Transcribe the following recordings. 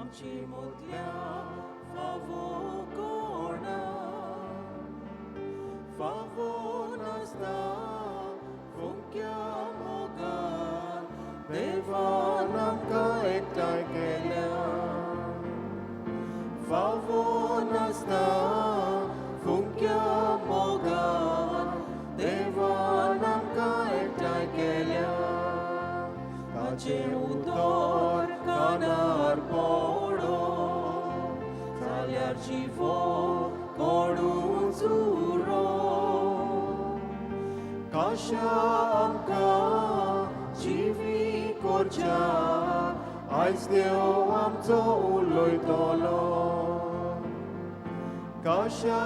आमचे मदल्या फावो कोणा फावो नासता फुंक्या मोगान देवान आमकां एकठांय केल्या फावो नासता फुंक्या मोगान देवान आमकां एकठांय केल्या ताचें उतर कानार पडो जाल्यार जिवो कोणूच उरो काशा आमकां जिवी करच्या आयज देव आमचो उलयतलो काशा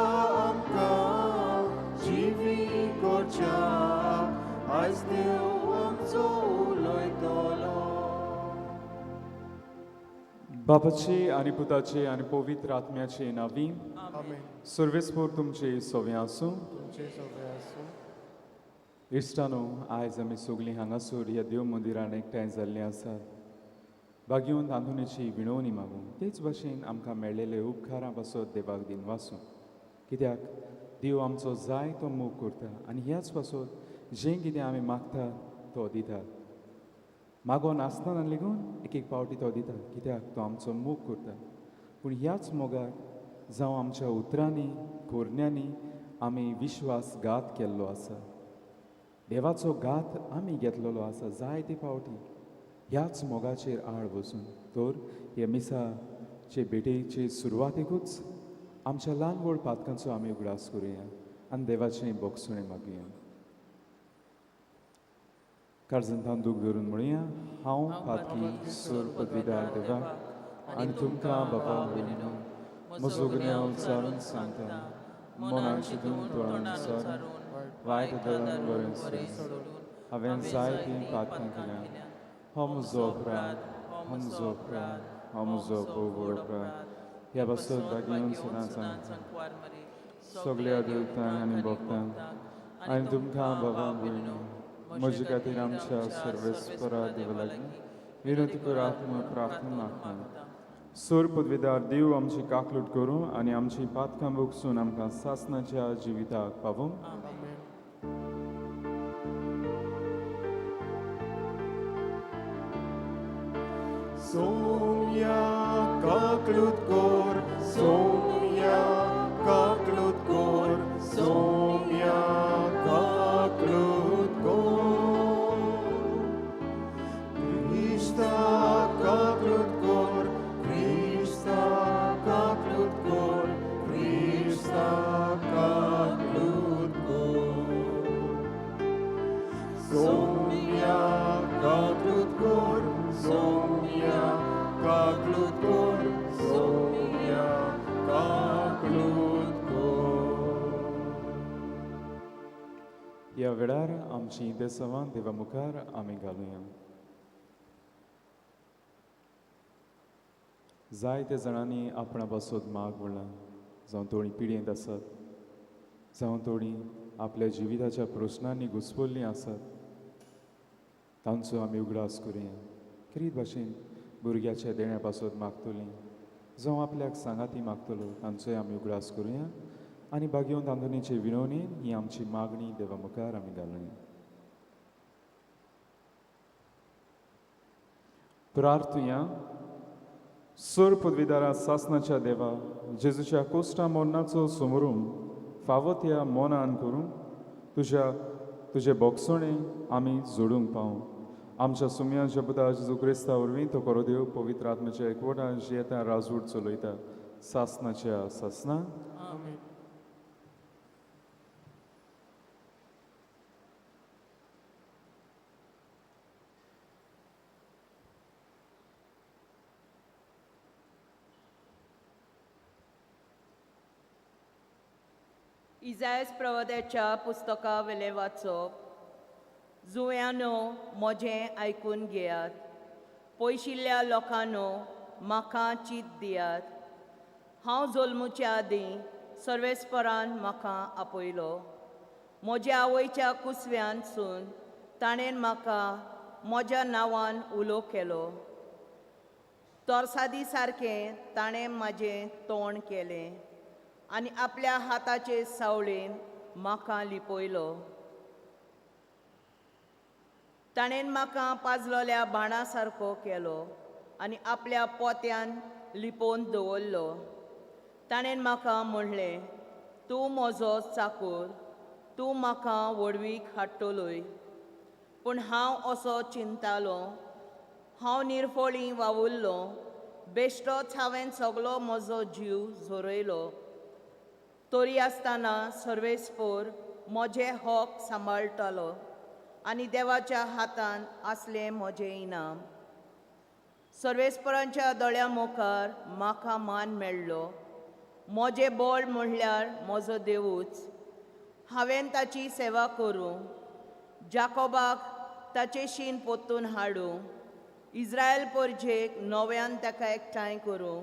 आमकां जिवी करच्या आयज देव आमचो उलयतलो. बापाचे आनी पुताचे आनी पवित्र आत्म्याचे नांवी. आमेन. सर्वेस्पोर तुमचे सोवे आसूं. तुमचे सगळे आसूं. इश्टानो, आयज आमी सगळीं हांगासर ह्या देव मंदिरान एकठांय जाल्लीं आसात बागेवन आंतोनीची विणवणी मागूं, तेच भाशेन आमकां मेळ्ळेले उपकारां पासत देवाक दिनवासूं, कित्याक देव आमचो जाय तो मोग करता आनी ह्याच पासत जें कितें आमी मागता तो दिता. मागोन आसतना लेगून एक एक पावटी तो दिता, कित्याक तो आमचो मोग करता. पूण ह्याच मोगाक जावं आमच्या उतरांनी कोरण्यांनी आमी विश्वासघात केल्लो आसा. देवाचो घात आमी घेतलेलो आसा जायते पावटी ह्याच मोगाचेर आळ बसून. तर हे मिसाचे भेटेचे सुरवातेकूच आमच्या ल्हान व्हड पातकांचो आमी उगडास करुया आनी देवाचें बोगसुणें मागुया. काळजांत दूख धरून म्हणुया, हांव पातकी सोर पदवीदार देवा आनी तुमकां बाबा भयणीनो म्हजो गुन्यांव उचारून सांगता, मनान चिंतून तोंडान उचारून वायट दळण बरें सोडून हांवें जायतीं पातकां केल्या. हो म्हजो अपराध, हो म्हजो अपराध, हो म्हजो भोव व्हड अपराध. ह्या पासत बागेवन सदांच सांगता सगळ्या देवतांक आनी भक्तांक आनी तुमकां बाबा भयणीनो म्हजे खातीर आमच्या सर्वेस्परा देवा लागीं विनंती करात म्हूण प्रार्थना मागता. सोर पदवीदार देव आमची काकलूट करूं आनी आमची पातकां भोगसून आमकां सासनाच्या जिविताक पावूं. आमेन. सोम्या काकलूत कोर, सोम्या काकलूत कोर, सोम्या काकलूत कोर. क्रिस्ता काकलूत कोर, क्रिस्ता काकलूत कोर, क्रिस्ता काकलूत कोर. सोम्या काकलूत कोर, सोम्या काकलूत कोर, सोम्या काकलूत कोर. ह्या वेळार आमची देसवां देवा मुखार आमी घालुया. जायते जाणांनी आपणा पासत माग म्हणलां, जावं थोडीं पिडेंत आसात, जावं थोडीं आपल्या जिविताच्या प्रस्नांनी घुसपल्लीं आसात, तांचो आमी उगडास करुया. खेरीत भाशेन भुरग्याच्या देण्या पासत मागतलीं, जावं आपल्याक सांगाती मागतलो, तांचोय आमी उगडास करुया आनी बागेवन तांतोनीचे विनवणेन ही आमची मागणी देवा मुखार आमी घालुया. प्रार्थुया. सोर पदवीदारा सासनाच्या देवा, जेजूच्या कोश्टा मरणाचो समरून फावो त्या मनान करूं तुज्या तुजे बोगसणे आमी जोडूंक पावूं. आमच्या सुमयांच्या पुता जेजू क्रिस्ता वरवीं तो करो देव पवित्र आत्म्याच्या एकवटान जियेता राजवट चलयता सासनाच्या सासना. आमेन. इजायस प्रवद्याच्या पुस्तका वेलें वाचप. जुंव्यानो, म्हजें आयकून घेयात, पयशिल्ल्या लोकांनो, म्हाका चीत दियात. हांव जल्मुच्या आदीं सर्वेस्परान म्हाका आपयलो, म्हज्या आवयच्या कुसव्यानसून ताणें म्हाका म्हज्या नांवान उलो केलो. तरसादी सारकें ताणें म्हाजें तोंड केलें आनी आपल्या हाताचे सावळेन म्हाका लिपयलो. ताणें म्हाका पाजलोल्या बाणा सारको केलो आनी आपल्या पोत्यान लिपोवन दवरलो. ताणें म्हाका म्हणलें, तूं म्हजो चाकूर, तूं म्हाका व्हडवीक हाडटलोय. पूण हांव असो चिंतालो, हांव निर्फळी वावुरलो, बेश्टोच हांवें सगलो म्हजो जीव झरयलो. तरी आसतना सर्वेस्पोर म्हजें हक सांबाळटालो आनी देवाच्या हातान आसलें म्हजें इनाम. सर्वेस्परांच्या दोळ्या मुखार म्हाका मान मेळ्ळो. म्हजें बळ म्हणल्यार म्हजो देवूच. हांवें ताची सेवा करूं, जाकोबाक ताचे शीन पोत्तून हाडूं, इज्रायल परजेक नव्यान ताका एकठांय करूं.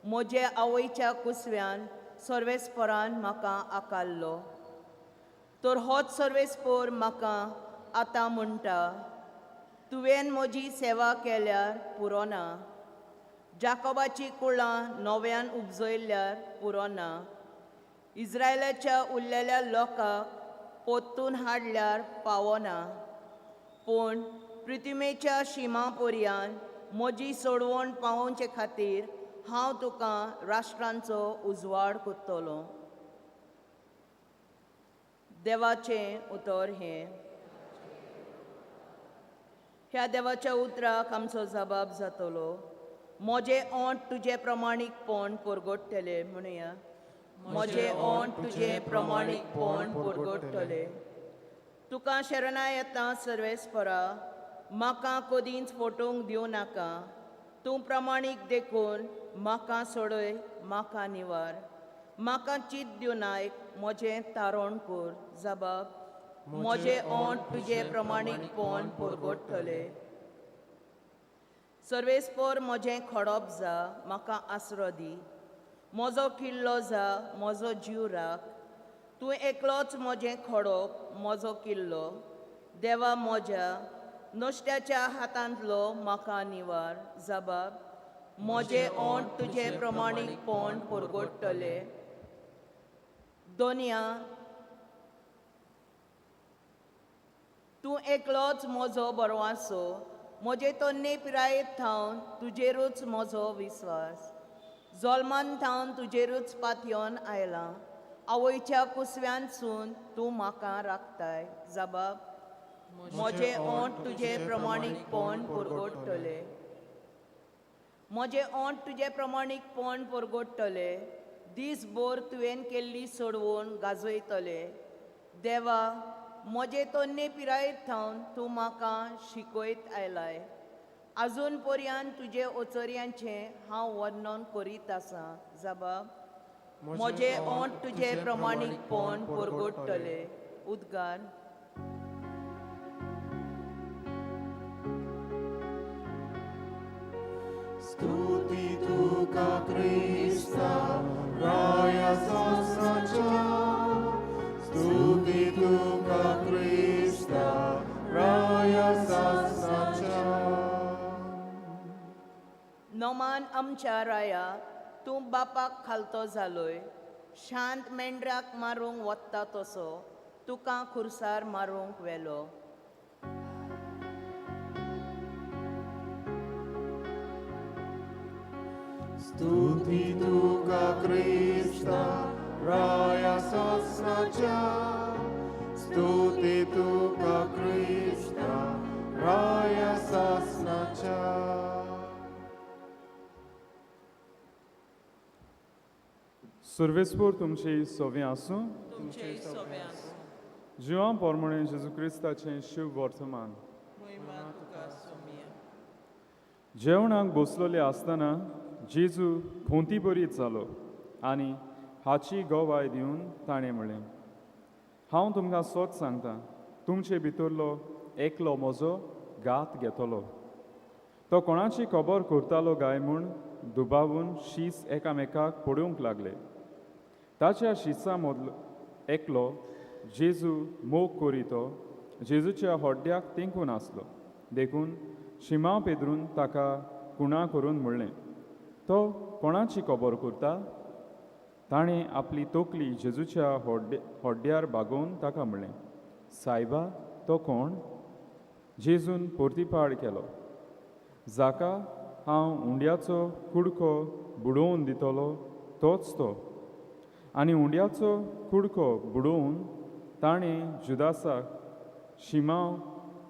म्हजे आवयच्या कुसव्यान सर्वेस्परान म्हाका आकारलो. तर होच सर्वेस्पोर म्हाका आतां म्हणटा, तुवें म्हजी सेवा केल्यार पुरो ना, जाकोबाची कुळां नव्यान उपजयल्यार पुरो ना, इज्रायलाच्या उरलेल्या लोकांक पोत्तून हाडल्यार पावना, पूण पृथ्वीच्या शिमा पर्यान म्हजी सोडवण पावोवचे खातीर हांव तुका राष्ट्रांचो उजवाड कोत्तलो. देवाचें उतर हें. ह्या देवाच्या उतराक आमचो जबाब जातलो. म्हजें ओंठ तुजें प्रमाणीकपण परगटतलें. म्हणुया, म्हजें ओंठ तुजें प्रमाणीकपण परगटतलें. तुका शरणां येता सर्वेस्परा, म्हाका कदींच फटोवंक दिवं नाका. तूं प्रमाणीक देखून म्हाका सोडय, म्हाका निवार. म्हाका चीत दिवनायक, म्हजें तारण कर. जबाब, म्हजें ओंठ तुजें प्रमाणीकपण परगटतलें. सर्वेस्पोर म्हजें खडप जा, म्हाका आसरो दी. म्हजो किल्लो जा, म्हजो जीव राख. तूं एकलोच म्हजें खडप, म्हजो किल्लो. देवा म्हज्या नश्ट्याच्या हातांतलो म्हाका निवार. जबाब, म्हजें ओंठ तुजें प्रमाणीकपण परगटतलें. दोनया, तूं एकलोच म्हजो बरवासो. म्हजे तन्ने पिरायेत थावन तुजेरूच म्हजो विस्वास. जल्मान थावन तुजेरूच पातयेवन आयलां. आवयच्या कुसव्यानसून तूं म्हाका राखताय. जबाब, म्हजें ओंठ तुजें प्रमाणीकपण परगटतलें. म्हजें ओंठ तुजें प्रमाणीकपण परगटतलें. दीसभर तुवें केल्ली सोडवण गाजयतलें. देवा, म्हजे तन्ने पिरायेत थावन तूं म्हाका शिकयत आयलाय. आजून पर्यंत तुजे ओचर्यांचें हांव वर्णन करीत आसां. जबाब, म्हजें ओंठ तुजें प्रमाणीकपण परगटतलें. उद्गार. स्तुती तुका क्रिस्ता राया सासनाच्या, स्तुती तुका क्रिस्ता राया सासनाच्या. नोमान आमच्या राया, तूं बापाक खालतो जालोय. शांत मेंढराक मारूंक वता तसो तुका खुर्सार मारूंक व्हेलो. स्तुती तुका क्रिस्ता राया सासनाच्या, स्तुती तुका क्रिस्ता राया सासनाच्या. सर्वेस्पोर तुमचे सोवे आसूं. तुमचे सोबे आसूं. जिवां पोरमणे जेजू क्रिस्ताचें शिव वर्तमान. महिमा तुका सोमिया. जेवणाक बसलोले आसतना जेजू खोंती बरीत जालो आनी हाची गवाय दिवन ताणें म्हणलें, हांव तुमकां सोद सांगता, तुमचे भितरलो एकलो म्हजो घात घेतलो. तो कोणाची खबर करतालो काय म्हूण दुबावून शीस एकामेकाक पडूंक लागले. ताच्या शिसां मदलो एकलो जेजू मोग करी तो जेजूच्या हड्ड्याक तेंकून आसलो. देखून शिमा पेदरून ताका खुणा करून म्हणलें, तो कोणाची खबर करता? ताणें आपली तकली जेजूच्या होड्ड्यार बागोवन ताका म्हणलें, सायबा, तो कोण? जेजून पोर्तिपाड केलो, जाका हांव उंड्याचो कुडको बुडोवन दितलो तोच तो. आनी उंड्याचो कुडको बुडोवन ताणें जुदासाक, शिमांव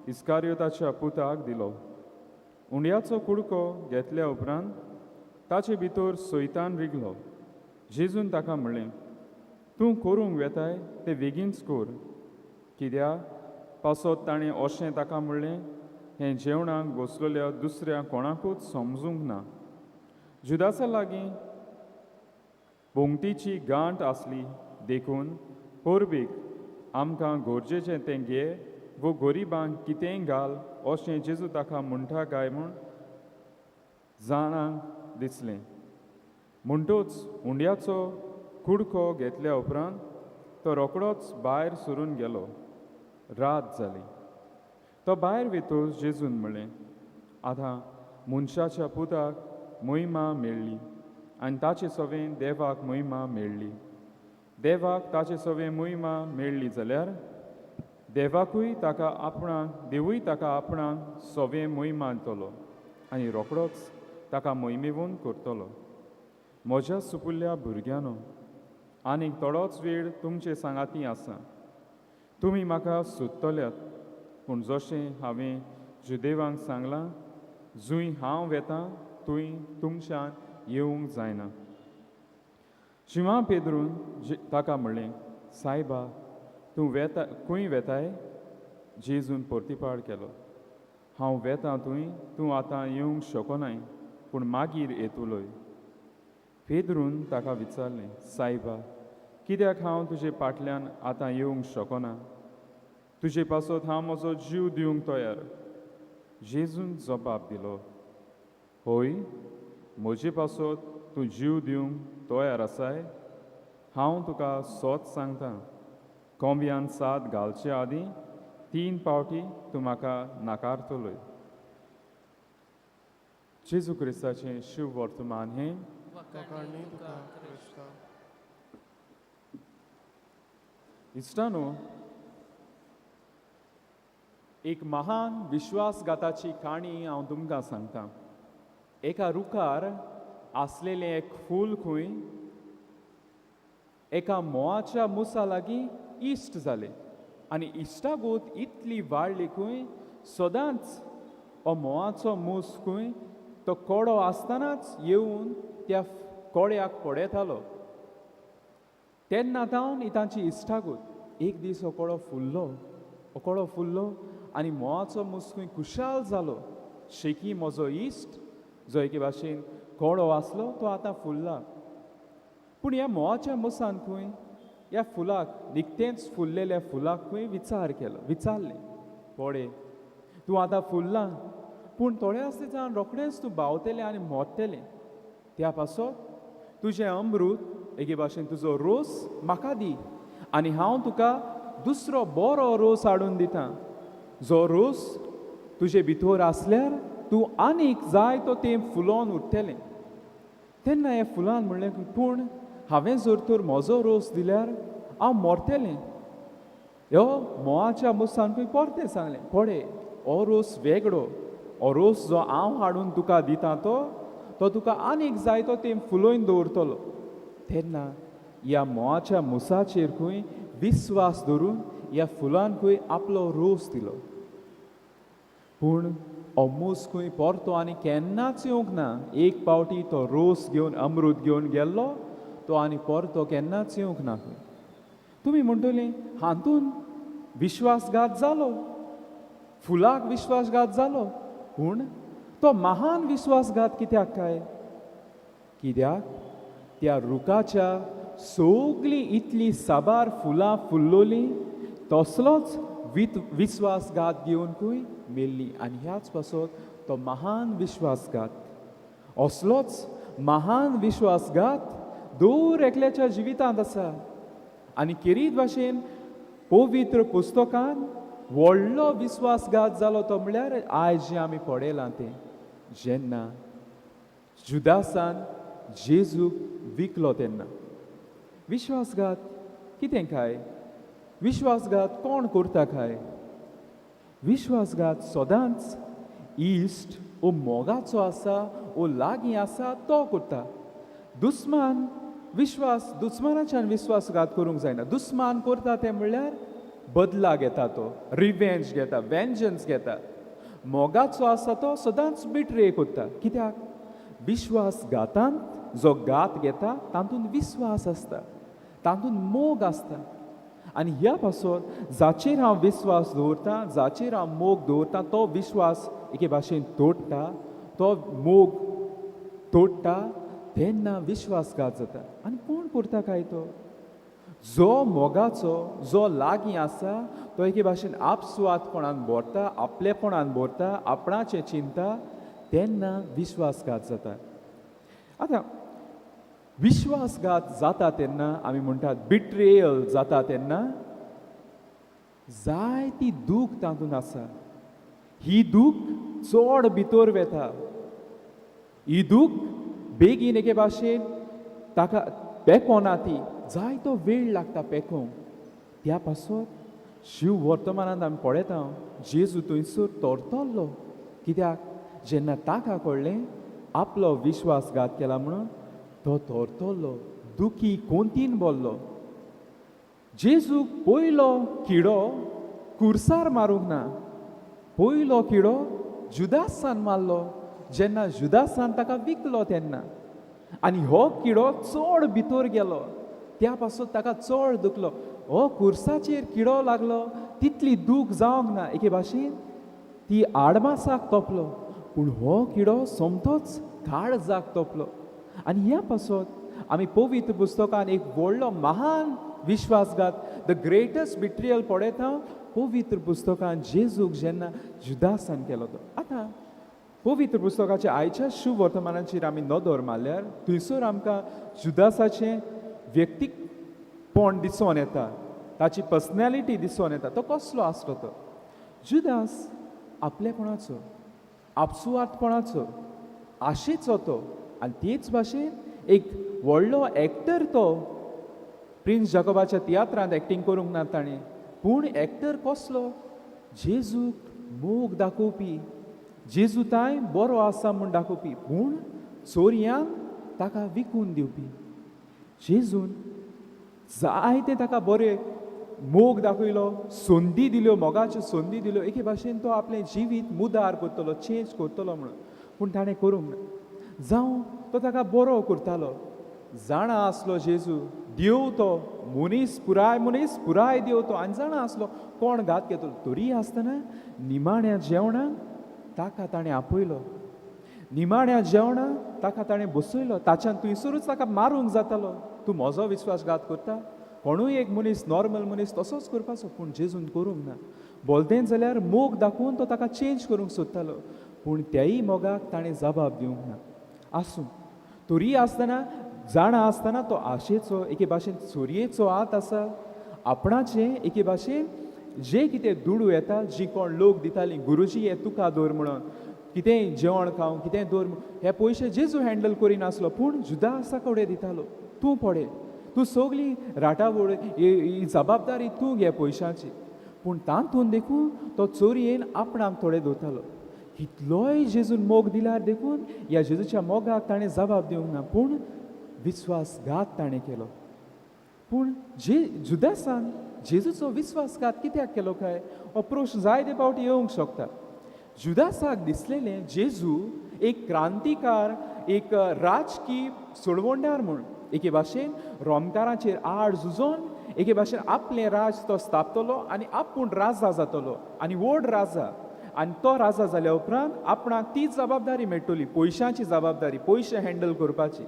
इस्कारियोताच्या पुताक दिलो. उंड्याचो कुडको घेतल्या उपरांत ताचे भितर सैतान रिगलो. जेजून ताका म्हणलें, तूं करूंक वेताय तें बेगीनच कर. कित्याक पासत ताणें अशें ताका म्हणलें, हें जेवणाक बसलेल्या दुसऱ्या कोणाकूच समजूंक ना. जुदासा लागीं बोंगटीची गांठ आसली, देखून परबीक आमकां गरजेचें तें घे वो गरिबांक कितेंय घाल अशें जेजू ताका म्हणटा काय म्हूण जाणांक दिसलें. म्हणटूच उंड्याचो कुडको घेतल्या उपरांत तो रोकडोच भायर सरून गेलो. रात जाली. तो भायर वेतच जेजून म्हणलें, आतां मनशाच्या पुताक मोहिमा मेळ्ळी आनी ताचे सवें देवाक मोहिमा मेळ्ळी. देवाक ताचे सवें मोहिमा मेळ्ळी जाल्यार देवाकूय ताका आपणाक, देवूय ताका आपणाक सवें मोहिमा दितलो आनी रोकडोच ताका मोहिमेवन करतलो. म्हज्या सुपुल्ल्या भुरग्यांनो, आनीक थोडोच वेळ तुमचे सांगाती आसा. तुमी म्हाका सोदतल्यात, पूण जशें हांवें जुदेवांक सांगलां, जंय हांव वेतां थंय तुमच्यान येवंक जायना. शिमा पेद्रून ताका म्हणलें, सायबा, तूं वेता खंय वेताय? जेजून परतिपाळ केलो, हांव वेतां थंय तूं आतां येवंक शकनाय, पूण मागीर येतलोय. पेद्रून ताका विचारलें, सायबा, कित्याक हांव तुजे फाटल्यान आतां येवंक शकना? तुजे पासत हांव म्हजो जीव दिवंक तयार. जेजून जबाब दिलो, हय, म्हजे पासत तूं जीव दिवंक तयार आसाय? हांव तुका सोत सांगता, कोंब्यान साद घालचे आदीं 3 फावटी तूं म्हाका नाकारतलोय. जेजू क्रिस्ताचें शिव वर्तमान हें. वखाणणी तुका क्रिस्ता. इश्टानो, एक महान विश्वासघाताची काणी हांव तुमकां सांगता. एका रुखार आसलेलें एक फूल खंय एका मोवाच्या मुसा लागीं इश्ट जालें आनी इश्टागत इतली वाडली खंय सदांच हो मोवाचो मूस खंय तो कोडो आसतनाच येवन त्या कोड्याक पळयतालो. तेन्ना तावन ही तांची इश्टागत. एक दीस हो कोडो फुल्लो, हो कोडो फुल्लो आनी मोवाचो मूस खंय खुशाल जालो. शेकी म्हजो इश्ट जो एके भाशेन कोडो आसलो तो आतां फुल्ला. पूण ह्या मोवाच्या मुसान खंय ह्या फुलाक, निकतेंच फुल्लेल्या फुलाक खंय विचार केलो, विचारलें, पळय तूं आतां फुल्ला, पूण थोड्याच दिसान रोखडेंच तूं बावतलें आनी मोडटलें. त्या पासत तुजें अमृत एके भाशेन तुजो रोस म्हाका दी आनी हांव तुका दुसरो बरो रोस हाडून दिता, जो रोस तुजे भितर आसल्यार तूं आनीक जाय तो तें फुलोवन उरतलें. तेन्ना ह्या फुलान म्हणलें, पूण हांवें जर तर म्हजो रोस दिल्यार हांव मरतलें. ह्यो मोवाच्या मुसान खंय परतें सांगलें, पळय हो रोस वेगळो, हो रोस जो हांव हाडून तुका दिता तो तुका आनीक जाय तो तें फुलोवन दवरतलो. तेन्ना ह्या मोवाच्या मुसाचेर खंय विस्वास धरून ह्या फुलान खंय आपलो रोस दिलो. पूण हो मूस खंय परतो आनी केन्नाच येवंक ना. एक फावटी तो रोस घेवन अमृत घेवन गेल्लो तो आनी परतो केन्नाच येवंक ना खंय. तुमी म्हणटली हातून विश्वासघात जालो, फुलाक विश्वासघात जालो, पूण तो महान विश्वासघात कित्याक काय? कित्याक त्या रुखाच्या सगळीं इतली साबार फुलां फुल्लोलीं तसलोच विश्वासघात घेवन खंय मेल्ली. आनी ह्याच पासत तो महान विश्वासघात, असलोच महान विश्वासघात दर एकल्याच्या जिवितांत आसा. आनी केरीत भाशेन पवित्र पुस्तकान व्हडलो विश्वासघात जालो तो म्हळ्यार आयज जें आमी पळयलां तें, जेन्ना जुदासान जेजूक विकलो तेन्ना. विश्वासघात कितें काय? विश्वासघात कोण करता काय? विश्वासघात सदांच इश्ट ओ मोगाचो आसा ओ लागीं आसा तो करता. दुस्मान विश्वास दुस्मानाच्यान विश्वासघात करूंक जायना. दुस्मान करता तें म्हणल्यार बदला घेता, तो रिवेंज घेता, वेंजन्स घेता. मोगाचो आसा तो सदांच बिट्रे करता. कित्याक? विश्वासघातांत जो घात घेता तातूंत विस्वास आसता, तातूंत मोग आसता. आनी ह्या पासत जाचेर हांव विस्वास दवरता, जाचेर हांव मोग दवरता, तो विश्वास एके भाशेन तोडटा, तो मोग तोडटा, तेन्ना विश्वासघात जाता. आनी कोण करता काय तो? जो मोगाचो, जो लागीं आसा तो एके भाशेन आपसुवादपणान भरता, आपलेपणान भरता, आपणाचें चिंता, तेन्ना विश्वासघात जाता. आतां विश्वासघात जाता तेन्ना आमी म्हणटात बिट्रेयल जाता तेन्ना जायती दूख तातूंत आसा. ही दूख चड भितर वेता. ही दूख बेगीन एके भाशेन ताका पेकोना, ती जायतो वेळ लागता पेकोंक. त्या पासत शिव वर्तमानांत आमी पळयता जेजू थंयसर तरतरलो. कित्याक? जेन्ना ताका कळ्ळें आपलो विश्वासघात केला म्हणून, तो तरतरलो, दुखी कोंतीन बोल्लो. जेजूक पयलो किडो कुर्सार मारूंक ना, पयलो किडो जुदासान मारलो जेन्ना जुदासान ताका विकलो तेन्ना. आनी हो किडो चड भितर गेलो, त्या पासून ताका चड दुखलो. हो कुर्साचेर किडो लागलो तितली दूख जावंक ना, एके भाशेन ती आडमासाक तोपलो, पूण हो किडो सोमतोच काळजाक तोपलो. आनी ह्या पासत आमी पवित्र पुस्तकान एक व्हडलो महान विश्वासघात, the greatest betrayal पळयता पवित्र पुस्तकान जेजूक जेन्ना जुदासान केलो तो. आतां पवित्र पुस्तकाच्या आयच्या शुभ वर्तमानाचेर आमी नदर मारल्यार थंयसर आमकां जुदासाचें व्यक्तीपण दिसून येता, ताची पर्सनॅलिटी दिसून येता, तो कसलो आसलो तो. जुदास आपलेपणाचो, आपसुवार्थपणाचो, आशेचो तो, आनी तेच भाशेन एक व्हडलो एक्टर तो. प्रिन्स जाकोबाच्या तियात्रांत एक्टींग करूंक ना ताणें, पूण एक्टर कसलो? जेजूक मोग दाखोवपी, जेजू तांय बरो आसा म्हूण दाखोवपी, पूण चोरयांक ताका विकून दिवपी. जेजून जायते ताका बरें मोग दाखयलो, संदी दिल्यो, मोगाच्यो संदी दिल्यो, एके भाशेन तो आपलें जिवीत मुदार करतलो, चेंज करतलो म्हणून, पूण ताणें करूंक ना. जावं तो ताका बरो करतालो, जाणा आसलो जेजू देव तो, मनीस पुराय मनीस पुराय देव तो, आनी जाणा आसलो कोण घात घेतलो. तरी आसतना निमाण्या जेवणाक ताका ताणें आपयलो, निमाण्या जेवणाक ताका ताणें बसयलो. ताच्यान थंयसरूच ताका मारूंक जातालो, तूं म्हजो विश्वासघात करता. कोणूय एक मनीस, नॉर्मल मनीस तसोच करपाचो, पूण जेजून करूंक ना. बोलतें जाल्यार मोग दाखोवन तो ताका चेंज करूंक सोदतालो, पूण त्याय मोगाक ताणें जबाब दिवंक ना. आसूं, तरी आसतना जाणा आसतना तो आशेचो, एके भाशेन चोरयेचो हात आसा, आपणाचें एके भाशेन जे कितें दुडू येता, जी कोण लोक दिताली गुरुजी हे तुका दवर म्हणून, कितेंय जेवण खावंक कितेंय दवर, हे पयशे जेजू हँडल करिनासलो, पूण जुदासा कडेन दितालो, तूं पळय, तूं सगली राटावळ ही जबाबदारी तूं घे पयशांची. पूण तातूंत देखून तो चोरयेन आपणाक थोडे दवरतालो. कितलोय जेजून मोग दिल्यार देखून ह्या जेजूच्या मोगाक ताणें जबाब दिवंक ना, पूण विश्वासघात ताणें केलो. पूण जे जुदासान जेजूचो विश्वासघात कित्याक केलो काय, हो प्रश्न जायते फावटी येवंक शकता. जुदासाक दिसलेलें जेजू एक क्रांतिकार, एक राजकी सोडवणदार म्हूण, एके भाशेन रोमकारांचेर आड झुजोन एके भाशेन आपलें राज तो स्थापतलो आनी आपूण राजा जातलो आनी व्हड राजा, आनी तो राजा जाल्या उपरांत आपणाक ती जबाबदारी मेळटली, पयशांची जबाबदारी, पयशे हँडल करपाची.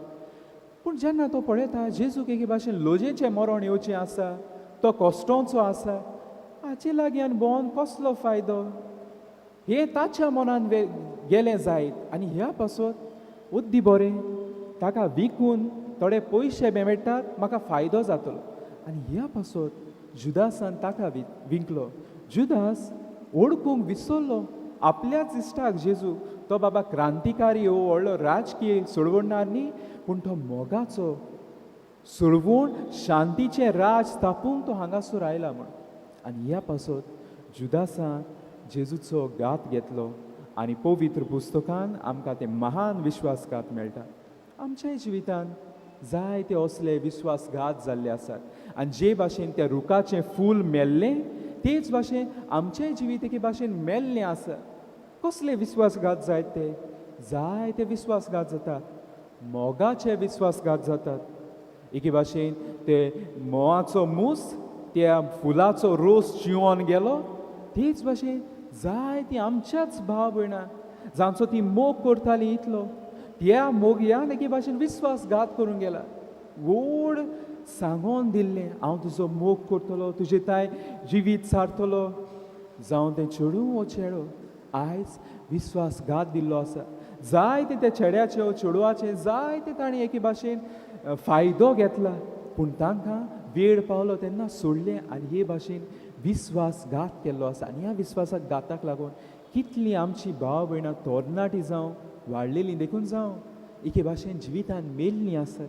पूण जेन्ना तो पळयता जेजूक एके भाशेन लोजेचें मरण येवचें आसा, तो कश्टोंचो आसा, हाचे लागीं आनी भोंवन कसलो फायदो, हें ताच्या मनान गेलें जायत. आनी ह्या पासत उद्दी बरें ताका विकून थोडे पयशे मेळटात, म्हाका फायदो जातलो. आनी ह्या पासत जुदासान ताका विंकलो. जुदास ओळखूंक विसरलो आपल्याच इश्टाक जेजू, तो बाबा क्रांतिकारी हो व्हडलो राजकीय सोडवणदार न्ही, पूण तो मोगाचो सोडवून शांतीचें राज स्थापूंक तो हांगासर आयला म्हूण. आनी ह्या पासत जुदासान जेजूचो घात घेतलो आनी पवित्र पुस्तकान आमकां ते महान विश्वासघात मेळटा. आमच्याय जिवितान जायते असले विश्वासघात जाल्ले आसात आनी जे भाशेन त्या रुखाचें फूल मेल्लें तेच भाशेन आमचेय जिवीत एके भाशेन मेल्लें आसा. कसले विश्वासघात जायत ते? जायते विश्वासघात जातात, मोगाचे विश्वासघात जातात. एके भाशेन ते म्होंवाचो मूस त्या फुलाचो रोस जिवन गेलो, तेच भाशेन जायती आमच्याच भाव भयणां जांचो ती मोग करताली इतलो त्या मोगयान एके भाशेन विश्वासघात करूंक गेला. व्हड सांगोन दिल्लें हांव तुजो मोग करतलो, तुजे ताय जिवीत सारतलो, जावं तें चेडूं वो चेडो, आयज विश्वासघात दिल्लो आसा. जायते त्या चेड्याचे वो चेडवाचे जायते तांणी एके भाशेन फायदो घेतला, पूण तांकां वेळ पावलो तेन्ना सोडलें आनी हे भाशेन विश्वासघात केल्लो आसा. आनी ह्या विश्वासघाताक लागून कितलीं आमची भाव भयणां तरणाटी जावं वाडलेलीं देखून जावं एके भाशेन जिवितान मेल्लीं आसात.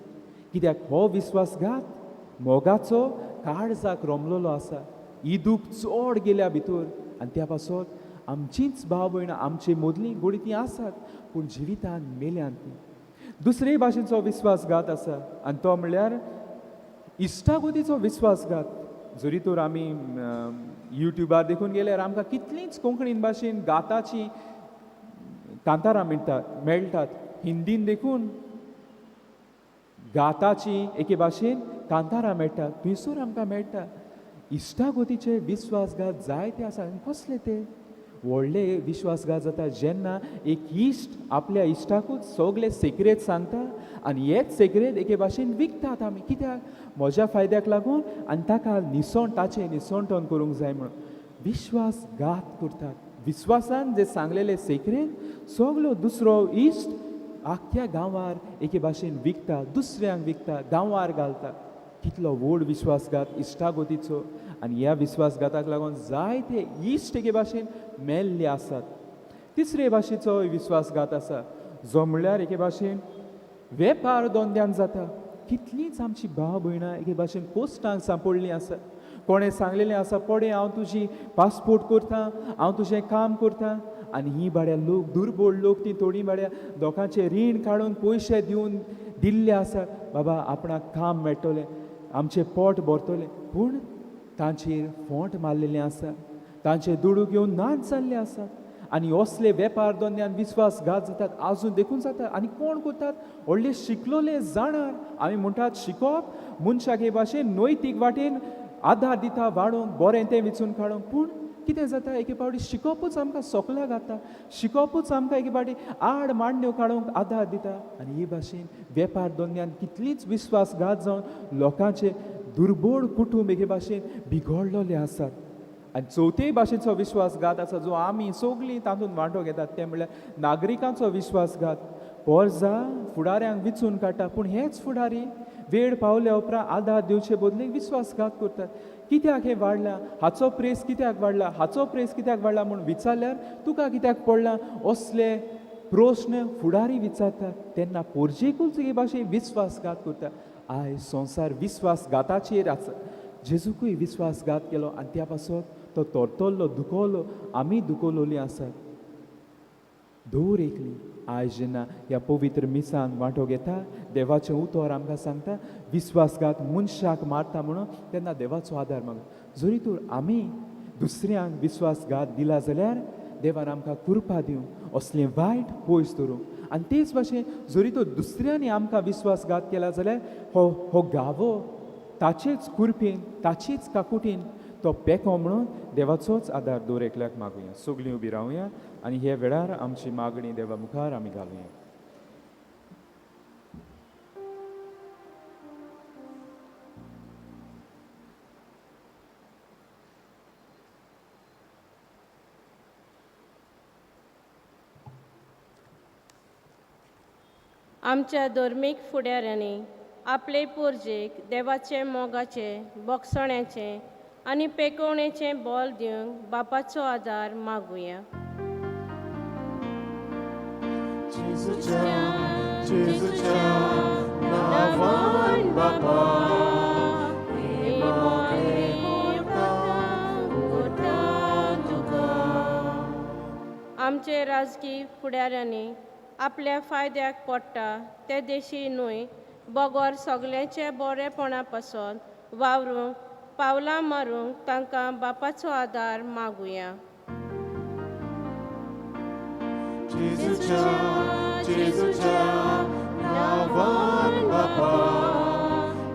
कित्याक हो विश्वासघात मोगाचो काळजाक रोमलेलो आसा. ही दूख चड गेल्या भितर आनी त्या पासत आमचींच भाव भयणां आमचे मदलीं गोडी तीं आसात पूण जिवितान मेल्यान तीं. दुसरे भाशेचो विश्वासघात आसा आनी तो म्हणल्यार इश्टागतीचो विश्वासघात. जरी तर आमी युट्यूबार देखून गेल्यार आमकां कितलींच कोंकणी भाशेन गाताची कांतारां मेळटात, हिंदीन देखून गाताची एके भाशेन कांतारां मेळटात, थंयसर आमकां मेळटा. इश्टागतीचे विश्वासघात जायते आसा. आनी कसले ते व्हडले विश्वासघात जाता जेन्ना एक इश्ट आपल्या इश्टाकूच सगळे सेक्रेत सांगता आनी हेच सेक्रेत एके भाशेन विकतात आमी. कित्याक? म्हज्या फायद्याक लागून आनी ताका निसण ताचें निसणटण करूंक जाय म्हणून विश्वासघात करतात. विश्वासान जे सांगलेले सेक्रेत सगलो दुसरो इश्ट आख्ख्या गांवार एके भाशेन विकता, दुसऱ्यांक विकता, गांवार घालता. कितलो व्हड विश्वासघात इश्टागतीचो. आनी ह्या विश्वासघाताक लागून जायते इश्ट एके भाशेन मेल्ले आसात. तिसरे भाशेचो विश्वासघात आसा जो म्हणल्यार एके भाशेन वेपार धंद्यान जाता. कितलींच आमची भाव भयणां एके भाशेन कोश्टांक सांपडलीं आसा. कोणें सांगलेलें आसा पडे हांव तुजी पासपोर्ट करता, हांव तुजें काम करता, आनी ही बाड्या लोक दुर्बळ लोक ती थोडीं बाड्या लोकांचें रीण काडून पयशे दिवन दिल्ले आसा, बाबा आपणाक काम मेळटलें, आमचें पोट भरतलें, पूण तांचेर फोंट मारलेलें आसा, तांचे दुडू घेवन नाच जाल्ले आसात. आनी असले वेपार धंद्यान विश्वासघात जातात आजून देखून जाता. आनी कोण करतात? व्हडले शिकलोले जाणार. आमी म्हणटात शिकोवप मनशाक हे भाशेन नैतीक वाटेन आदार दिता वाडोवंक, बरें तें विचून काडूंक, पूण कितें जाता एके फावटी शिकोवपूच आमकां सोकल्याक घाता, शिकोवपूच आमकां एके फावटी आड मांडण्यो काडूंक आदार दिता. आनी हे भाशेन वेपार धंद्यान कितलींच विश्वासघात जावन लोकांचे दुर्बळ कुटूंब एके भाशेन बिगडलेले आसात. आनी चवथेय भाशेचो विश्वासघात आसा जो आमी सगळीं तातूंत वांटो घेतात ते म्हणल्यार नागरिकांचो विश्वासघात. पोरजा फुडाऱ्यांक विचून काडटा, पूण हेच फुडारी वेळ पावल्या उपरांत आदार दिवचे बदलेक विश्वासघात करतात. कित्याक हें वाडलां, हाचो प्रेस कित्याक वाडला, हाचो प्रेस कित्याक वाडला म्हूण विचारल्यार तुका कित्याक पडलां असले प्रस्न फुडारी विचारतात. तेन्ना पोरजेकूच हे भाशेन विश्वासघात करता. आयज संवसार विश्वासघाताचेर आसा. जेजूकूय विश्वासघात केलो आनी त्या पासत तो तरतरलो, दुखवलो, आमी दुखवलोली आसात. दर एकली आयज जेन्ना ह्या पवित्र मिसान वांटो घेता, देवाचें उतर आमकां सांगता विश्वासघात मनशाक मारता म्हणून, तेन्ना देवाचो आदार मागता. जरी तर आमी दुसऱ्यांक विश्वासघात दिला जाल्यार देवान आमकां कृपा दिवं, असलें वायट पयस दवरूं. आनी तेच भाशेन जरी तर दुसऱ्यांनी आमकां विश्वासघात केला जाल्यार हो हो गावो ताचेच कुरपेन, ताचेच काकुटीन तो पेको म्हणून देवाचोच आदार दर एकल्याक मागुया. सगळीं उबी रावया आनी हे वेळार आमची मागणी देवा मुखार आमी घालुया. आमच्या धर्मीक फुडाऱ्यांनी आपले पोरजेक देवाचे मोगाचे बोगसण्याचे आनी पेकोवणेचें बोल दिवंक बापाचो आदार मागुया. जेजूच्या जेजूच्या नांवान बापा हे मागणें कोरता कोरता तुका. आमचे राजकी फुडाऱ्यांनी आपल्या फायद्याक पडटा ते देशी न्हय बगर सगल्यांचे बरेपणा पासत वावरूंक पावलां मारूंक तांकां बापाचो आदार मागुया. जेजूच्या जेजूच्या नांवान बापा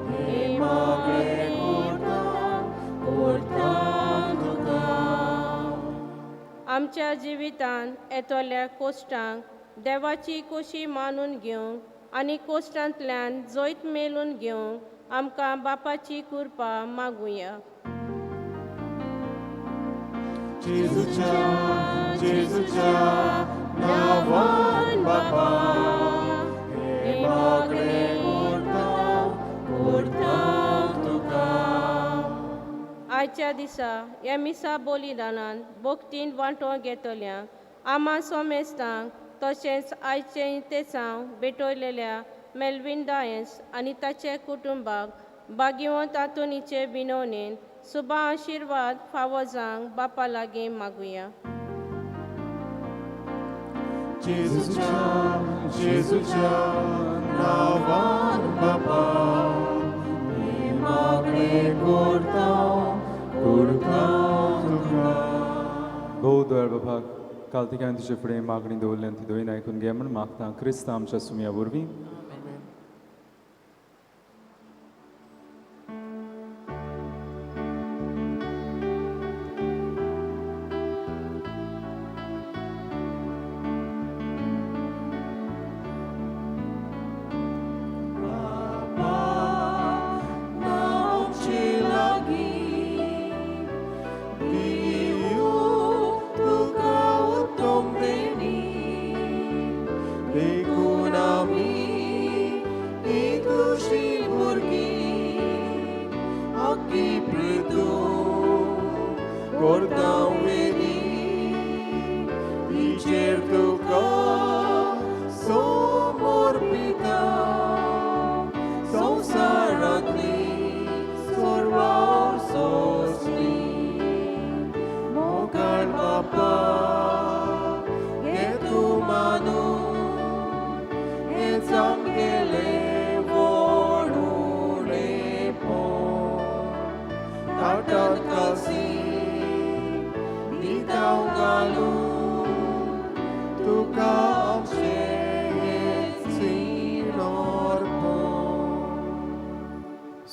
हे मागणें कोरता कोरता तुका. आमच्या जिवितांत येतल्या कोश्टांक देवाची कोशी मानून घेवंक आनी कोश्टांतल्यान जैत मेळून घेवंक आमकां बापाची कृपा मागुया. जेजूच्या जेजूच्या नांवान बापा हे मागणें कोरता कोरता तुका. आयच्या दिसा ह्या मिसा बलिदानान भक्तीन वांटो घेतल्यांक आमा सोमेस्तांक तशेंच आयचें तेसांव भेटयलेल्या मेल्विन डायस आनी ताचे कुटुंबाक भाग्यवंत आंतोनीचे विनवणेन सुबा आशिर्वाद फावो जावंक बापा लागीं मागुया. जेजूच्या जेजूच्या नांवान बापा हे मागणें कोरता कोरता तुका. भोव दयाळ बापाक काल तिका हांवें तुजे फुडें मागणी दवरली आनी ती दोन आयकून घे म्हूण मागता क्रिस्तांव आमच्या सुमया वरवीं.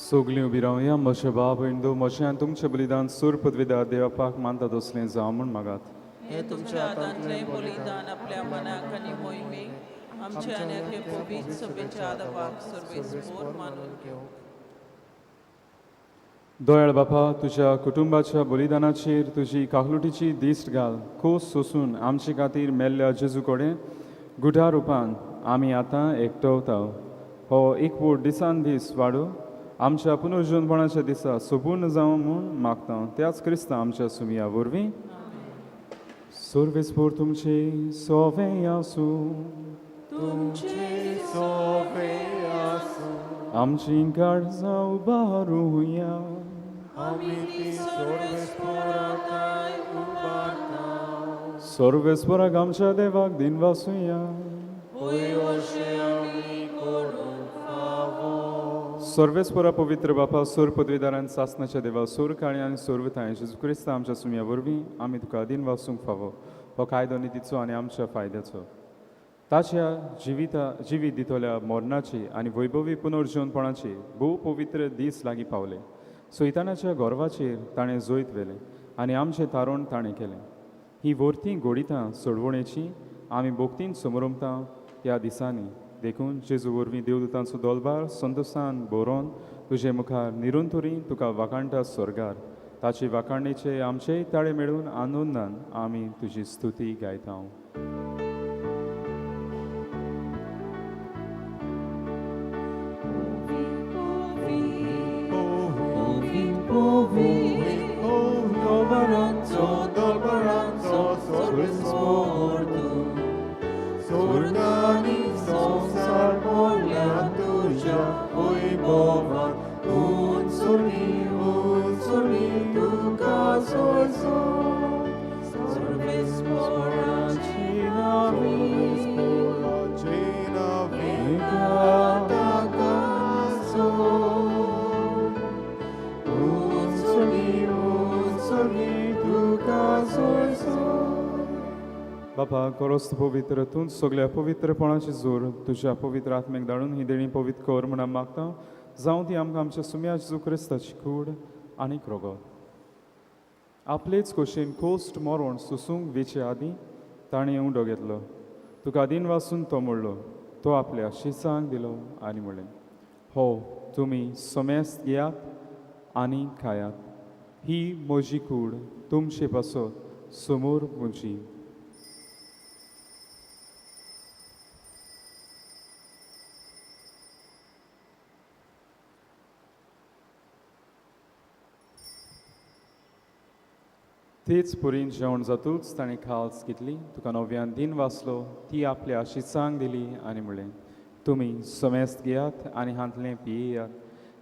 सगलीं उबी रावया. म्हजे बाप इंदू म्हजें आनी तुमचें बलिदान सूर पदवीदार देवापाक मानता तसलें जावं म्हूण मागात. हे तुमच्या हातांतलें बलिदान आपल्या मनाक आनी मोहिमेक आमच्या आनी हे पवित्र सभेच्या आदाबाक सर्वेस्पोर मानून घेवंक. दयाळ बापा तुज्या कुटुंबाच्या बलिदानाचेर तुजी काकलुटीची दिश्ट घाल. खोस सोसून आमचे खातीर मेल्ल्या जेजू कडेन गुठा रुपान आमी आतां एकटवता. हो एकवट दिसान दीस वाडो आमच्या पुनर्जीवनपणाच्या दिसा सोपूर्ण जावं म्हूण मागता त्याच क्रिस्तांव आमच्या सुमया वरवीं. सर्वेस्पोर तुमचे सोवे आसूं. तुमचे सोवे आसूं. आमची काळजां उबारुया. आमी ती सर्वेस्पोराक उबारता. सर्वेस्पोराक आमच्या देवाक दिनवासुया. सर्वेस्पोरा पवित्र बापा सूर पदवीदारान सासनाच्या देवा सूर काळी आनी सर्वताय जेजू क्रिस्तांव आमच्या सुमया वरवीं आमी तुका दिनवासूंक फावो. हो कायदो नितीचो आनी आमच्या फायद्याचो ताच्या जिवीत दितल्या मरणाची आनी वैभवी पुनर्जीवनपणाची भोव पवित्र दीस लागीं पावले. सैतानाच्या गर्वाचेर ताणें जैत व्हेलें आनी आमचें तारण ताणें केलें. ही वर्ती गोडितां सोडवणेची आमी भोक्तीन समरमता त्या दिसांनी. देखून जेजू वरवीं देवदूतांचो दोलबार संतोसान बरोवन तुजे मुखार निरंतरी तुका वाखाणटा स्वर्गार. ताचे वाखाणणेचे आमचेय ताळे मेळून आनंदान आमी तुजी स्तुती गायता. Dolbaranzo, तुज्या वैभवान उंचोली उंचोली तुका सोयसो सर्वेस्पोराची नावी बापा कोरोस्त पवित्र तूं सगल्या पवित्रपणाची जोर तुज्या पवित्र आत्म्याक धाडून ही देणी पवित्र कर म्हूण आमी मागता जावं ती आमकां आमच्या सुम्या जेजू क्रिस्ताची कूड आनीक रोगत. आपलेच खोशेन कोस्ट मरोण सुसूंक वेचे आदीं ताणें उंडो घेतलो, तुका दिन वासून तो मोडलो, तो आपल्या शिसांक दिलो आनी म्हणलें, हो तुमी समेस्त घेयात आनी खायात, ही म्हजी कूड तुमचे पासत समोर म्हजी. तेच पुरीन जेवण जातूच ताणें खाल्स घेतली, तुका नव्यान दिन वाचलो, ती आपल्या शिसांक दिली आनी म्हणलें, तुमी समेस्त घेयात आनी हांतलें पियेयात,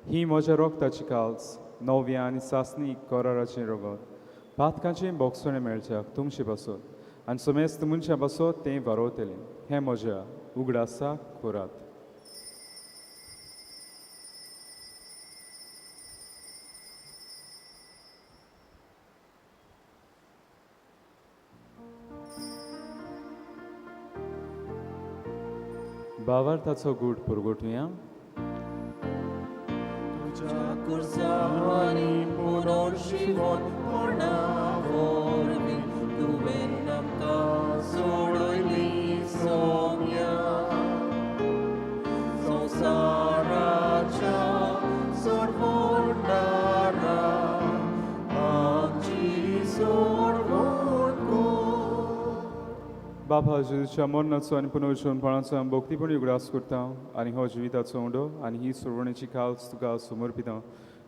ही म्हज्या रोगताची काल्स नव्या आनी सासणी कराराचें रोगत, पातकांचें बोगसणें मेळच्याक तुमचे पासत आनी समेस्त मनशां पासत तें वारोवतलें, हें म्हज्या उगडासाक करात. भावार्थाचो गूट पुरगोटुया. तुज्या कुर्सांनी पुनर्जिवन मरणा वरवीं तुवें आमकां सोडयली सोम्या, संवसाराच्या सोडवणारा आमची सोडवण कर. बाबा जेजूच्या मरणाचो आनी पुनर्जीवनपणाचो आमी भक्तीपणी उगडास करता आनी हो जिविताचो उंडो आनी ही सोडवणेची खाल्स तुका समर्पिता.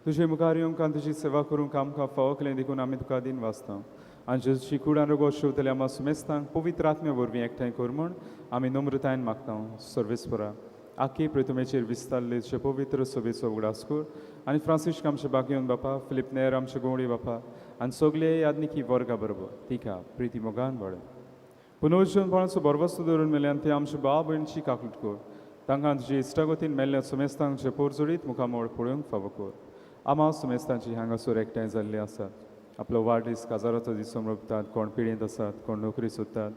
तुजे मुखार येवंक आनी तुजी सेवा करूंक आमकां फावो केलें देखून आमी तुका दिन वाचता आनी जेजूची कूड आनी रोगो शेवतल्या आमकां सुमेस्तांक पवित्र आत्म्या वरवीं एकठांय कर म्हूण आमी नम्रतायेन मागता. सर्वेस्परा आखी प्रतिमेचेर विस्तारले तुजे पवित्र सभेचो उगडास कर आनी फ्रांसिस्क आमचे बागेवन बापा, फिलीप नेर आमचे गोवडी बापा आनी सगळे यादनिकी वर्गा बरोबर तिका प्रिती मोगान वाडय. पुनर्जीवनपणाचो बरवस्तू धरून मेल्यान ते आमच्या भाव भयणीची काकूट कर, तांकां तुजे इश्टागतीन मेल्ल्या सुमेस्तांक पोर जोडीत मुखामोळ पळोवंक फावो कर. आमा सुमेस्तांची हांगासर एकठांय जाल्ली आसात, आपलो वाडदीस काजाराचो दीस समर्पतात, कोण पिळयेंत आसात, कोण नोकरी सोदतात,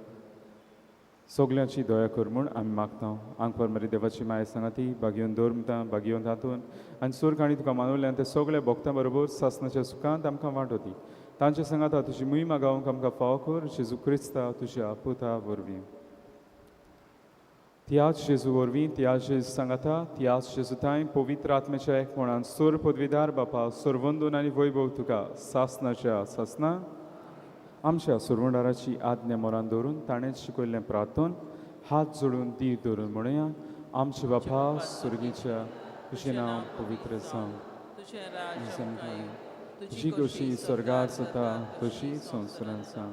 सगल्यांची दया कर म्हूण आमी मागता. आंकवार मरी देवाची माया सांगाती बागयोवन दवर म्हणटा, बागयोवन तातून आनी सोर आनी तुका मानवल्यान ते सगळे भोगता बरोबर सासनाच्या सुखांत आमकां वांटो दी. तांचे सांगाता तुजी मोहिमा गावंक आमकां फावो कर, जेजू क्रिस्ता तुज्या पुता वरवीं. त्याच जेजू वरवीं, त्याच जेजू सांगाता, त्याच जेजू पवित्र आत्म्याच्या एकपणान सोर पदवीदार बापा, सोरवंदून आनी वैभव तुका सासनाच्या सासना. आमच्या सोरवंडाराची आज्ञा मोरान दवरून ताणें शिकयल्लें प्रार्थन हात जोडून धीर धरून म्हणुया. आमचे बापा सुर्गीच्या, तुजें नांव पवित्र जावं, तुजी खोशी स्वर्गार जाता तशी संवसारांत जावं.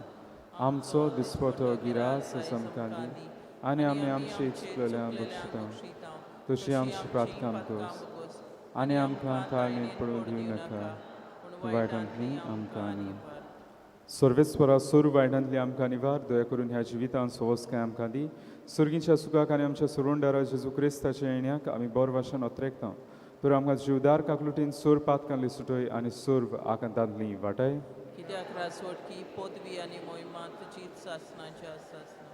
आमचो दिसपटो गिरास आमकां दी आनी आमी आमचे चुकलेल्या बक्षिता तशी आमची प्रार्थना कर आनी आमकां ताळणेंत पडून दिवं नाका, वायटांतली आमकां न्ही. सर्वेस्परा सोर वायटांतली आमकां निवार, दया करून ह्या जिवितांत सोवसकाय आमकां दी. सुर्गीच्या सुखाक आनी आमच्या सुरुंडारा जेजू क्रिस्ताच्या येण्याक आमी बरो भाशेन अत्रेकता. तर आमकां जिवदार काकलुटीन सोर पातकांतली सुटय आनी सोर्व आकांतांतली वाटाय. कित्याक रासवटकी पदवी आनी मोहिमा तुजीच सासनाच्या सासना.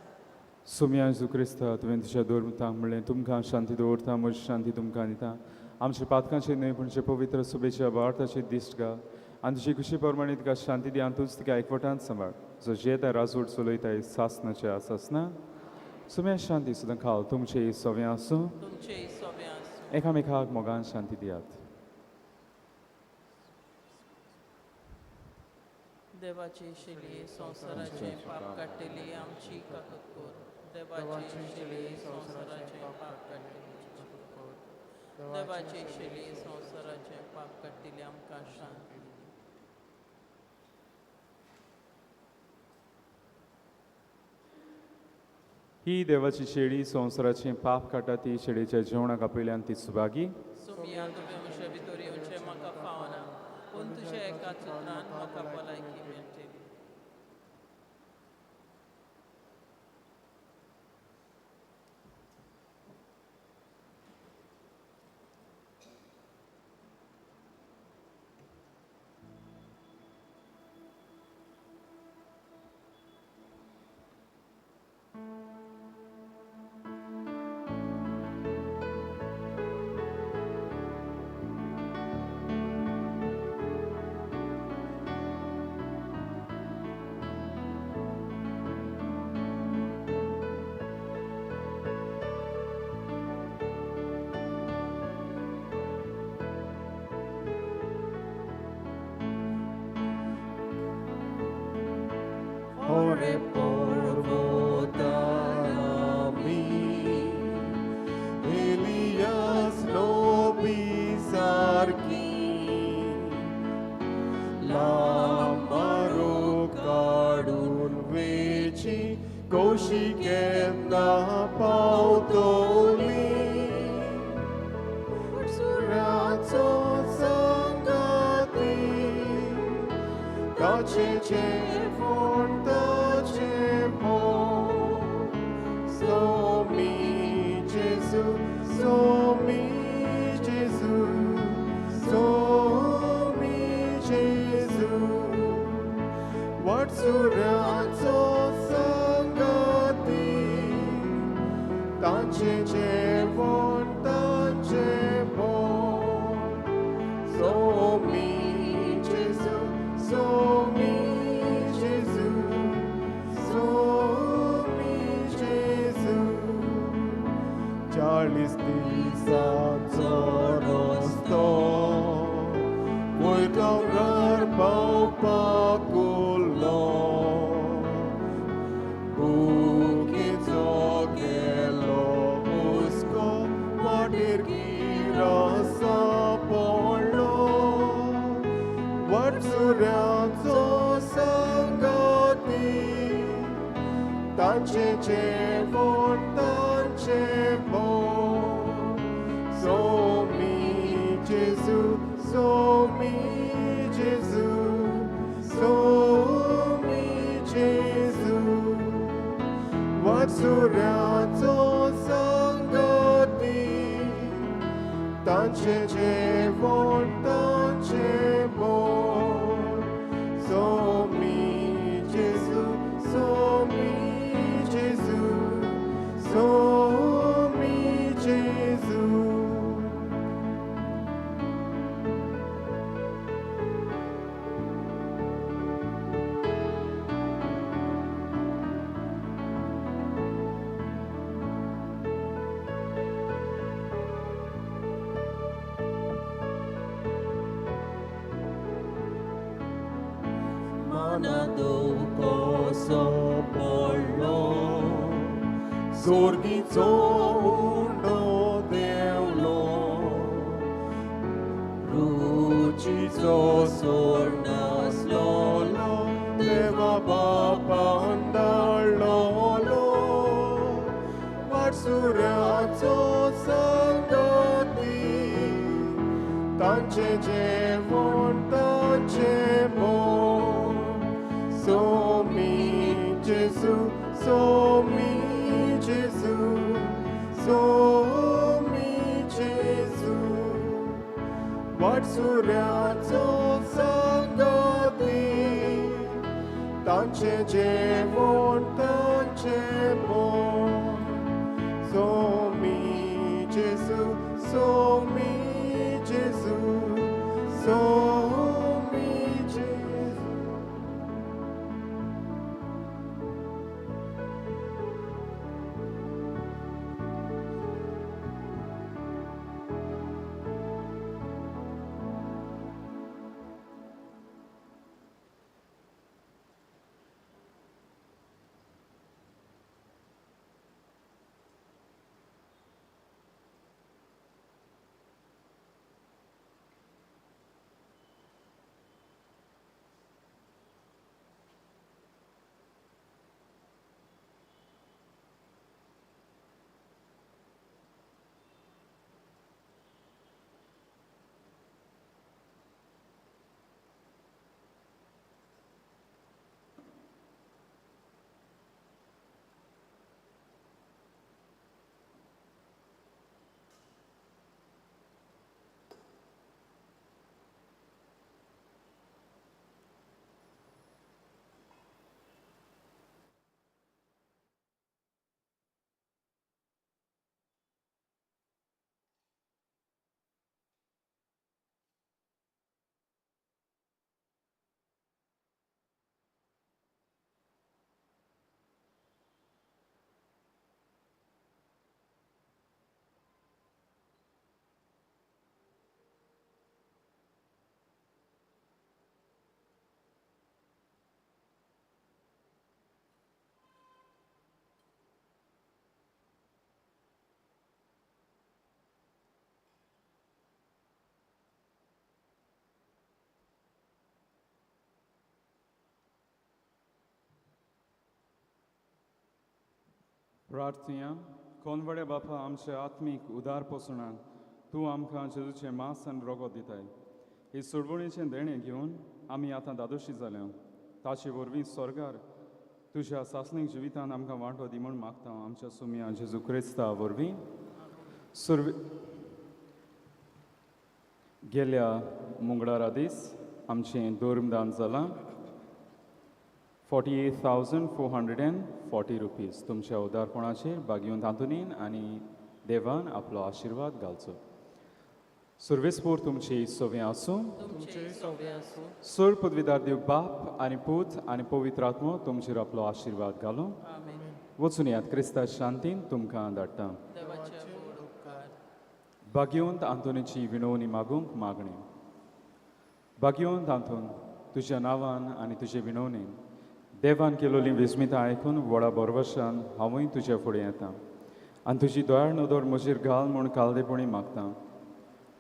सोम्या जेजू क्रिस्ता, तुवें तुज्या दोरतांक म्हणलें, तुमकां शांती दवरता, म्हजी शांती तुमकां दिता. आमच्या पातकांचे न्हय पूण जे पवित्र सुबेच्या भारताची दिश्ट घाल आनी तुजी खुशी प्रमाणे तुका शांती दी आनी तूंच तिका एकवटान सांबाळ, जो जियेता राजवट चलयताय सासनाच्या सासना. सुम्या शांती सुद्दां खाल तुमचे सव्या आसूं, एकामेकाक मोगान शांती दियात. देवाचे शिले संवसाराचे पाप काडटली आमची काकत कर. देवाचे शिले संवसाराचे पाप काडटली, देवाचे शिले संवसाराचे पाप काडटली आमकां शांती. ही देवाची शेळी संवसाराचें पाप काडटा ती शेळीच्या जेवणाक आपयल्यान ती सुभागी. सोमिया तुवें म्हजे भितर येवचें म्हाका फावना, पूण तुज्या एका सुत्रान म्हाका भलायकी मेळटली. Hore porvotarami, Elias lobi sarki, Lamaro kadun vechi, Koshikenda pautoli, Suracho sangati, Tache chevon tache mo, Somi Jesu, Somi Jesu, Somi Jesu, Vatsuracho sangati, Tache chevon tache mo, Somi Jesu, Somi Jesu, Somi Jesu. 40 दिसांचो रस्तो वयर दोंगर पावपाक उरलो, भुकेचो गेलो हुस्को वाटेर गिरासो पडलो, वाटसुऱ्याचो संगती, तांचें जेवण तांचें भोग, सोमी जेजू, सोमी जेजू, सोमी जेजू, वाटसुऱ्याचो संगती, तांचें जेवण तांचें भोग, सोमी जेजू, सोमी जेजू, सोमी जेजू. Manado koso पडलो, सोर्गीचो उंडो देंवलो, रुचीचो सोड नासलोलो, देवा बापान धाडलोलो, वाटसुऱ्याचो संगती, तांचें जेवण तांचें भोग, सोमी जेजू, सोमी जेजू, सोमी जेजू, वाटसुऱ्याचो संगती, तांचें जेवण तांचें भोग, सोमी जेजू, सोमी जेजू, सोमी जेजू. प्रार्थया. कोनवड्या बापा, आमच्या आत्मीक उदार पोसणाक तूं आमकां जेजूचें मांस आनी रोगोत दिताय. ही सोडवणीचें देणें घेवन आमी आतां दादोशी जाल्या. ताचे वरवीं स्वर्गार तुज्या सासणीक जिवितान आमकां वांटो दी म्हूण मागता आमच्या सुमया जेजू क्रिस्ता वरवीं. सुरवे गेल्या मुंगळारा दीस आमचें धर्मदान जालां 48,440 रुपीज. तुमच्या उदारपणाचेर बागेवन तांतुनीन आनी देवान आपलो आशिर्वाद घालचो. सुर्वेसपूर तुमची सवे आसूं. तुमचे सवे आसूं. सोर पदवीदार देव बाप आनी पूत आनी पवित्र आत्मो तुमचेर आपलो आशिर्वाद घालूं. आमेन. वचून यात क्रिस्ता शांतीन तुमकां धाडटा. देवाचे व्हड उपकार. भाग्यवंत आंतोनीची विनवणी मागूंक मागणी. भाग्यवंत आंतोन, तुज्या नांवान आनी तुजे विनवणेन देवान केलोली विस्मिता आयकून व्हडा बरवशान हांवूय तुज्या फुडें येता आनी तुजी दयाळ नदर म्हजेर घाल म्हूण कालदेपणी मागता.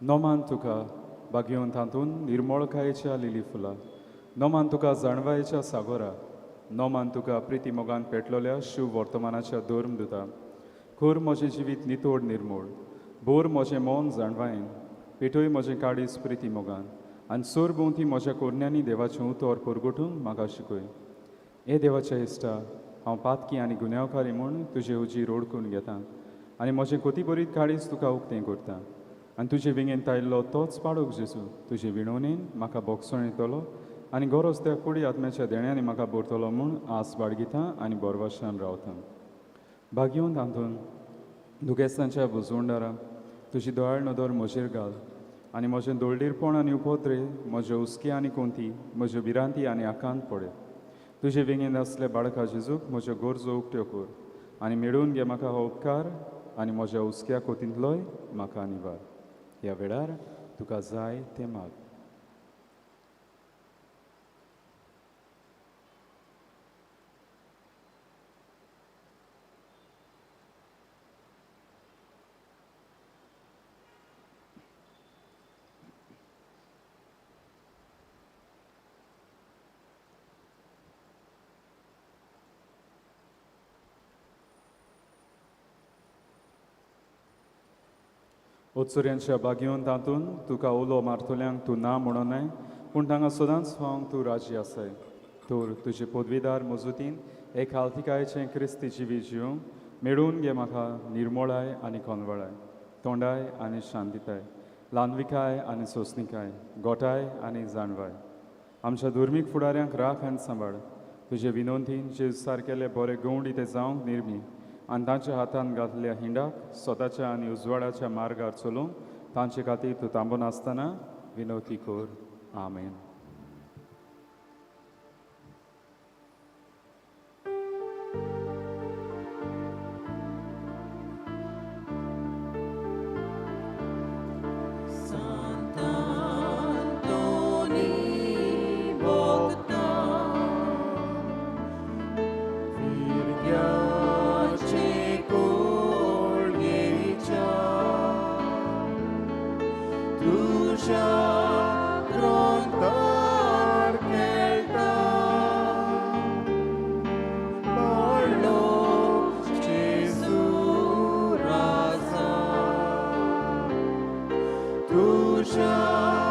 नोमान तुका भाग्यवंत आंतोन निर्मळकायेच्या लिली फुलां, नोमान तुका जाणवायेच्या सागोरा, नोमान तुका प्रिती मोगान पेटलोल्या शिव वर्तमानाच्या धर्म दिता. खोर म्हजें जिवीत नितोड निर्मोळ, बोर म्हजें मन जाणवायेन, पेटय म्हजें काडीस प्रिती मोगान आनी सोर भोंवती म्हज्या कोरण्यांनी देवाचें उतर परगटूंक म्हाका शिकय. हे देवाच्या इश्टा, हांव पातकी आनी गुन्यांवकारी म्हूण तुजे उजीर ओडकून घेता आनी म्हजें कोतीबरीत काडीस तुका उक्तें करता आनी तुजे विंगेन तायल्लो तोच पाडूक जेजू तुजे विणवणेन म्हाका बोगसण येतलो आनी गरज त्या कुडी आत्म्याच्या देण्यांनी म्हाका भरतलो म्हूण आस बाळगिता आनी बोरवाशान रावता. भाग्यवंत आंतोन, दुखेस्तांच्या बुजवंडारा तुजी दयाळ नदर म्हजेर घाल आनी म्हजें दोळडीरपण आनी उपद्रे, म्हज्यो हुस्के आनी कोंती, म्हज्यो भिरांती आनी आकांत पळय. तुजे विंगेन आसले बाळका जेजूक म्हज्यो गरजो उक्त्यो कर आनी मेळोवन घे म्हाका हो उपकार आनी म्हज्या हुस्क्या कोतींतलोय म्हाका निवार. ह्या वेळार तुका जाय तें माग. उत्सुऱ्यांच्या बागेवन तातूंत तुका उलो मारतल्यांक तूं ना म्हणोनाय, पूण तांकां सदांच फावंक तूं राजी आसाय. तर तुजे पदवीदार मजुतीन एक आल्तिकायेचें क्रिस्ती जिवीत जिवंक मेळोवन घे म्हाका निर्मोळाय आनी कोनवळाय, तोंडाय आनी शांतिताय, ल्हानविकाय आनी सोंसणिकाय, गोठाय आनी जाणवाय. आमच्या धर्मीक फुडाऱ्यांक राख आनी सांबाळ. तुजे विनोंतीन जे सारकेले बरे गवंडी ते जावंक निर्मी आनी तांच्या हातान घातल्या हिंडाक स्वताच्या आनी उजवाडाच्या मार्गार चलोवंक तांचे खातीर तूं थांबनासतना विनवती कर. आमेन. तुझ्या